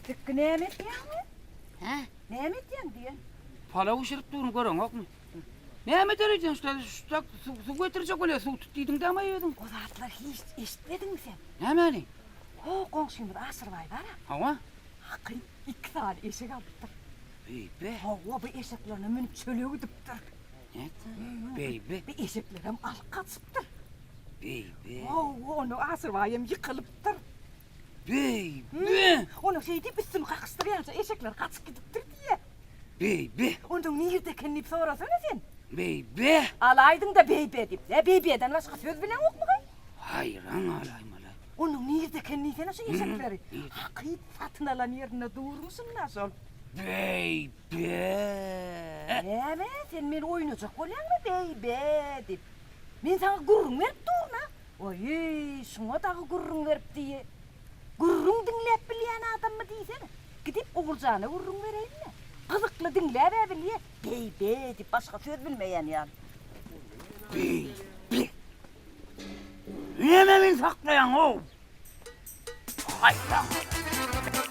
Zikgi näme etýäň? Hä? Näme etýäň diýen? Palaw bişirip durun göreňokmy? Näme eder öýdýäň şu şu tak suw suw getirjek bolýar suw tut diýdiň dämi özüň? O zatlary hiç eşitmediňmi sen? Nämäni? Ho goňşymyz Aşyrbaý bar-a. Hawa. Haky iki sany eşek alypdyr. Beýbe. Hawa bu eşeklerine münüp çöle gidipdir. Nätdi? Beýbe. Bu eşeklerem alyp gaçypdyr. Beýbe. Hawa onda Aşyrbaýam ýykylypdyr. Beýbe! Onuň şeý diýip üstüni kakyşdyrýança eşekler gaçyp gidipdir diýýä. Beýbe! Onsoň nirde eken diýip sorasana sen. Beýbe! Alaýdyň-da beýbe diýip. Nä beýbeden başga söz bileňokmy gyz? Haýran galaýmaly. Onuň nirde eken diýsene şu eşekleri. Hakyt satyn alan ýerinde durmuşyn-da şol. Beýbe! Näme, sen meni oýnajak bolýaňmy beýbe diýip. Men saňa gürrüň berip durun-a. Oýy, şuňa dagy gürrüň berip diýi. Gürrüň diňläp bilýän adammy diýsene. Gidip Oguljana gürrüň bereýin-le. Gyzykly diňläb-ä bilýä. Beý-be diýip başga söz bilmeýän ýaly. Beý-be. Näme meni saklaýaň-ow? Haýran.